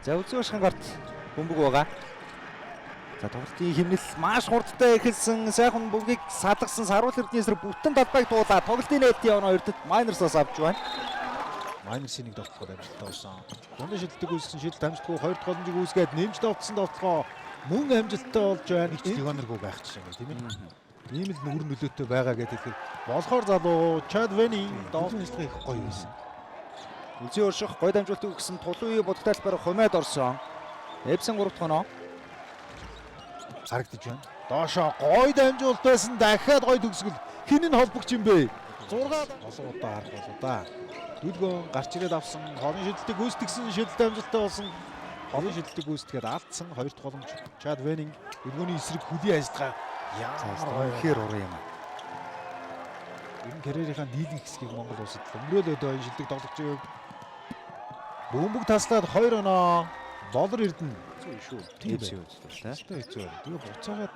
За Үлзий оршихын гарт бөмбөг байгаа. За тоглолтын хэмнэл маш хурдтай эхэлсэн. Сайхан бөмбөгийг салгасан Саруул Эрдэнэ эсрэг бүтэн талбайг туулаад тоглолтын нээлтийн явна хоёрдод Майнерсоос авч байна. Майнерсын нэг довтлогод амжилттай болсон. Дундын шидэлтийг үүсгэсэн шидэлт амжилтгүй хоёр дахь боломжийг үүсгээд нэмж довтсон довтлогоо мөн амжилттай болж байна. Нэг ч легионергүй байх жишээ юм тийм ээ. Ийм л нүгэр нөлөөтэй байгаа гэдэг хэлэхэд болохоор залуу Чад Вени довтлын ажиллагаа их гоё байсан. Үлзий орших гой дамжуултыг өгсөн Тулуун бодох талбар хумайд орсон. Эпсэн 3 дахь оноо харагдаж байна. Доошоо гой дамжуулт байсан, дахиад гой төгсгөл. Хин нь холбогч юм бэ? 6 олон удаа харах болоо да. Дүлгөөн гарч ирээд авсан холын шидэлтийг гүйцэтгсэн шидэлт амжилттай болсон. Холын шидэлтийг гүйцэтгээд алдсан хоёр дахь боломж. Чад Венинг дүлгөөний эсрэг хөлийн ажиллагаа ямар гоё ихээр уран юм. Ер нь карьерийнхаа нийлэн хэсгийг Монгол улсад өнгөрөөлөөд энэ шилдэг тоглогчийн хувьд бөмбөг таслаад 2 оноо Болор Эрдэнэ Хэцүү шүү. Тийм Эпсэн үзлээ. хэцүү хэцүү байна. Тэгээ буцаагаад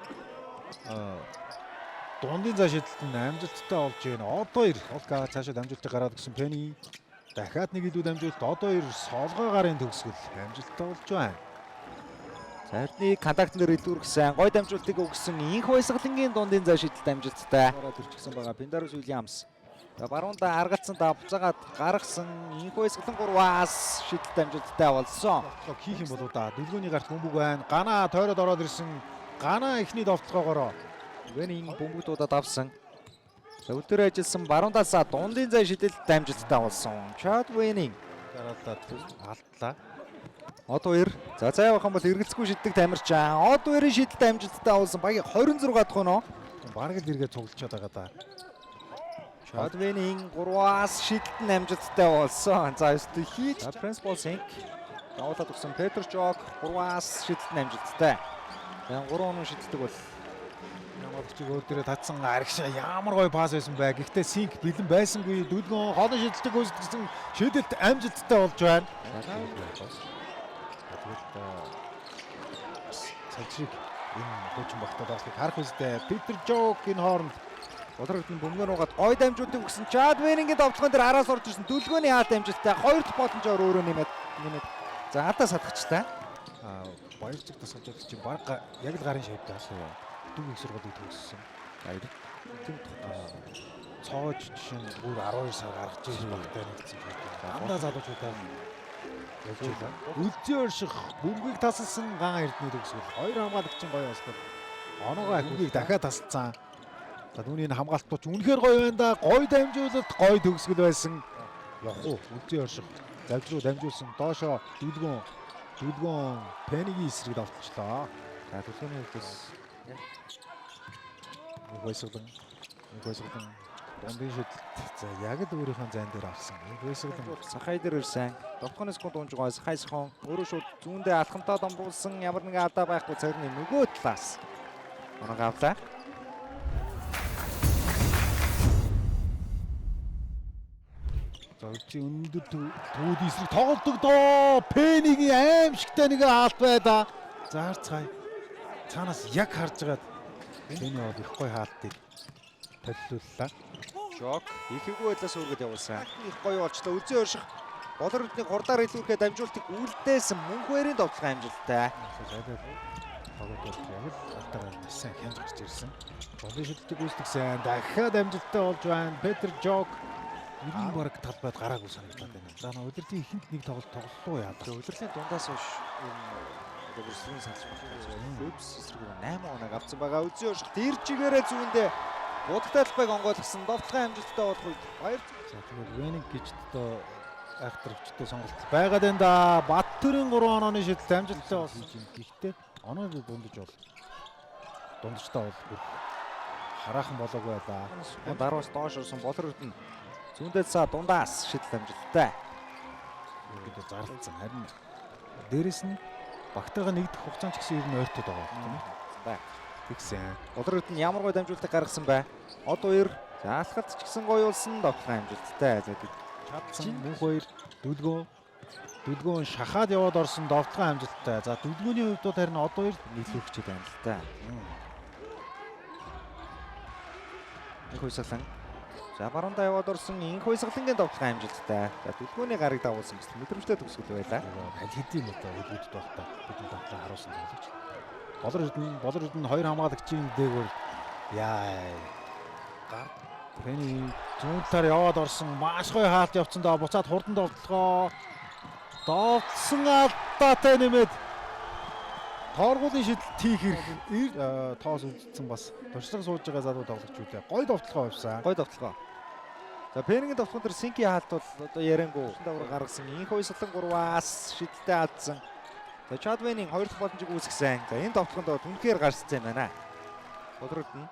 дундын зай шидэлт нь амжилттай болж байна. Одоо ир Олка цаашаа дамжуултыг гараад өгсөн Пенни дахиад нэг илүү дамжуулалт одоо ир солгой гарын төгсгөл амжилттай болж байна. За Эрдний контакт нэр илүүргсэн гой дамжуултыг өгсөн инх баясгалангийн дундын зай шидэлт амжилттай. Ороод ирчихсэн байгаа Пиндарус Уильямс. За баруунда аргалцсан да буцаагаад гаргасан инх баясгалан 3-аас шидэлт амжилттай болсон. Довтлогоо хийх юм болоо да. Дүлгөөний гарт бөмбөг байна. Гана тойроод ороод ирсэн. Гана эхний довтлогоогоороо Вэнийн бөмбөг дуудаад авсан. За өдөр ажилласан баруундаасаа дундын зай шидэлт амжилттай болсон. Чад Вэнийн гараалаад алдлаа. Од хоёр. За зай явах юм бол эргэлзэхгүй шиддэг тамирчаа. Од хоёрын шидэлт амжилттай болсон. Багийн 26 дахь оноо. Бараг л эргээ цуглчаад байгаа да. Чад Вэнийн 3-аас шидэлт нь амжилттай болсон. За өстө хийж Принц Болсинг давуулаад өгсөн Петр Жок 3-аас шидэлт нь амжилттай. За 3 оноо шиддэг бол Ямарчиг өөр дээрээ татсан арагшаа ямар гоё пас байсан бай. Гэхдээ синк бэлэн байсангүй. Дүлгөн холон шидэлтийг гүйцэтгсэн шидэлт амжилттай болж байна. Тэгвэл бас салжрыг энэ хуучин багтаа тоглохыг харах үстэй. Питер Жок энэ хооронд Болор Эрдэнэ бөмбөгөө нуугаад гой дамжуултыг өгсөн Чад Вэнингийн довтлогон дээр араас орж ирсэн дүлгөөний хаалт амжилттай. Хоёр дахь боломжоор өөрөө нэмээд за алдаа садагчтай. Баярцэг тасгалж чинь баг яг л гарын шавьдаа. Дүг их сургуулийг төгссөн. Цоож жишээ нь бүр 12 сар гаргаж ирж багтаа нэгдсэн ч гэдэг. Дандаа залуучуудаа явж байлаа. Үлзий орших бөмбөгийг тасалсан ган эрдэнэ төгсгөл. Хоёр хамгаалагчийн гоё ослол. Оноогоо ахиугийг дахиад тасалсан. За түүний энэ хамгаалтууд ч үнэхээр гоё байна да. Гоё дамжуулалт, гоё төгсгөл байсан. Явах уу? Үлзий орших завж руу дамжуулсан. Доошоо дүлгөөн дүлгөөн Пенигийн эсрэг давталчлаа. За дүлгөөний хувьд бас Нэг баясгалан, нэг баясгалан дундын шидэлт. За яг л өөрийнхөө зайн дээр авсан. Нэг баясгалан Сахай дээр ирсэн. Довтгоны секунд унж байгаа Сахай Схон өөрөө шууд зүүндээ алхамтаа домруулсан ямар нэгэн алдаа байхгүй царны нөгөө талаас оног авлаа. За өвчийн өндөр төвд эсрэг тоглодог доо. Пенигийн аимшигтай нэг хаалт байда. За харцгаая. Цаанаас яг харж байгаад Пени бол их гоё хаалтыг толиуллаа. Жок их эвгүй байдлаас өргөд явуулсан. Их гоё болчлоо. Үлзий орших Болор Эрдэнэ хурдаар илүүрхээ дамжуултыг үлдээсэн мөнх хоёрын довтлогын амжилттай. Тоглоод яг л алтаараа маш сайн хянж гарч ирсэн. Голын шидэлтийг гүйцэтгсэн. Дахиад амжилттай болж байна. Петр Жок эрийн бараг талбайд гараагүй санагдаад байна. За нөө өдөртийн ихэнд нэг тоглолт тоглолоо яа. За улирлын дундаас хойш энэ одоо бүрсрийн салж байна. Фүбс эсрэг 8 оног авсан байгаа. Үлзий орших тэр чигээрээ зүүндээ будагтай талбайг онгойлгосон. Довтлогын амжилттай болох үед баяр За тэгвэл Венинг гэж одоо айхтар өвчтөй сонголт байгаад байна да. Баттөрийн 3 онооны шидэлт амжилттай болсон. Гэхдээ онооны дундаж бол дундажтай бол бүр хараахан болоогүй байлаа. Даруус доош орсон Болор Эрдэнэ зүүндээ цаа дундаас шидэлт амжилттай. Ерөнхийдөө зарлцсан. Харин дээрэс нь багтайгаа нэгдэх хугацаанд ч гэсэн ер нь ойртоод байгаа тийм ээ. Бай. Тэгсэн. Болор Эрдэнэ ямар гоё дамжуултыг гаргасан бай. Од хоёр за алхалт ч гэсэн гоё болсон довтлогын амжилттай. За Чадсан мөнх хоёр дүлгөөн дүлгөөн шахаад яваад орсон довтлогын амжилттай. За дүлгөөний хувьд бол харин од хоёр нийлүүлэгчд байна л да. Их уйсгалан. За, баруунда яваад орсон инх уйсгалангийн довтлогоо амжилттай. За, түлхүүний гарыг дагуулсан мэт мэдрэмжтэй төгсгөл байлаа. Аль хэдийн одоо хөлгүүдэд байхдаа бидний довтлогоо харуулсан тоглогч. Болор Эрдэнэ хоёр хамгаалагчийн дээгүүр яа. Гар Пенни зүүн талаар яваад орсон. Маш гоё хаалт явцсан доо буцаад хурдан довтлогоо. Довтсон алдаатай нэмээд торгуулийн шидэлт хийх эрх тоос үлдсэн, бас туршлага сууж байгаа залуу тоглогч үлээ. Гоё довтлогоо авсан. Гоё довтлогоо. За, Пеннигийн довтлогон дээр Синки хаалт бол одоо яриангүй. Давар гаргасан инх уйсгалан гурваас шидэлтэд алдсан. За, Чадвенийн хоёр дахь боломжийг үүсгэсэн. За, энэ довтлогонд үнэхээр гарцсан юм байна. Болор Эрдэнэ.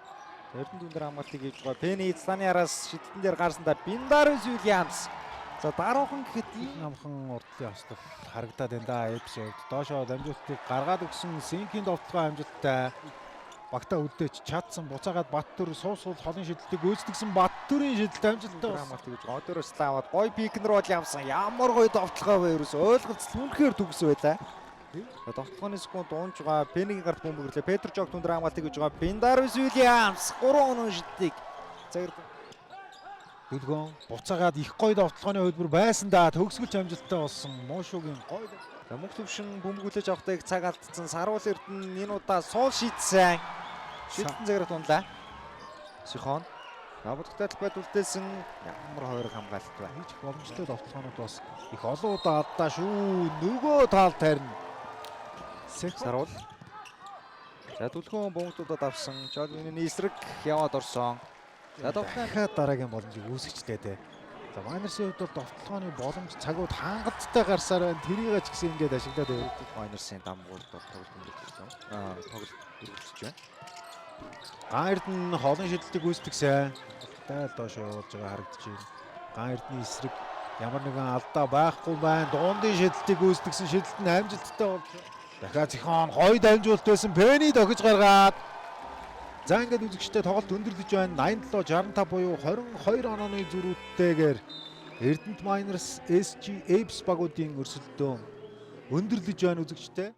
Эрдэнэ дүн дээр хамгаалтыг хийж байгаа. Пенни цлааны араас шидэлтэн дээр гарсан да Биндарус Уильямс. За, даруухан гэхэд ийм амхан урдлын хослол харагдаад байна да эпизод. Доошоо дамжуултыг гаргаад өгсөн Синкийн довтлогоо амжилттай. Багтаа үлдээч чадсан, буцаагаад Баттүр суу суул холын шидэлтийг гүйцэтгэсэн. Баттүрийн шидэлт амжилттай болсон. Хамгаалт хийж байгаа. Одоороос аваад гоё pick and roll явсан. Ямар гоё довтлогоо вэ, ерөөс ойлголцол үнэхээр төгс байлаа. Довтлогооны секунд унж байгаа. Пенигийн гарт бөмбөг ирлээ. Петр Жог түн дээр хамгаалтыг хийж байгаа. Биндарус Уильямс 3 оноо шидэлтийг загирд. Дүлгөөн буцаагаад их гоё довтлогооны хувилбар байсан да, төгсгөлч амжилттай болсон. Муушугийн гоё. За, мөнх төвшин бөмбөг хүлээж авахдаа их цаг алдсан. Саруул Эрдэнэ энэ удаа суул шийдсэн. Шидэлтэн загирт унлаа. Сихон. Роботтой талбайд үлдээсэн, ямар хоёр хамгаалалт вэ? Хийж боломжтой довтлогоонууд бас их олон удаа алдаа шүү. Нөгөө талд харин Саруул. За, түлхүүн бөмбөгтүүдэд авсан. Жолвины эсрэг яваад орсон. За, довтлоо дахиад дараагийн боломжийг үүсгэжлээ дээ. За, Майнерсын хувьд бол довтлогооны боломж цагууд хангалттай гарсаар байна. Тэрийг ч гэсэн ингээд ашиглаад байв. Майнерсын дамгуурд бол тоглолт өнгөрч байна. Тоглолт үргэлжлэж байна. Ган Эрдэнэ холын шидэлтийг үүсгэсэн. Тайл доош явуулж байгаа харагдаж байна. Ган Эрдэнэ эсрэг ямар нэгэн алдаа байхгүй байна. Дундын шидэлтийг үүсгэсэн, шидэлт нь амжилттай болж. Дахиад Зихон гоё дамжуулалт байсан. Пенни дохиж гаргаад. За, ингээд үзэгчтэй тоглолт өндөрлөж байна. 87 65 буюу 22 онооны зөрүүтэйгээр Эрдэнэт Miners, SG Apes багуудын өрсөлдөөн өндөрлөж байна, үзэгчтэй.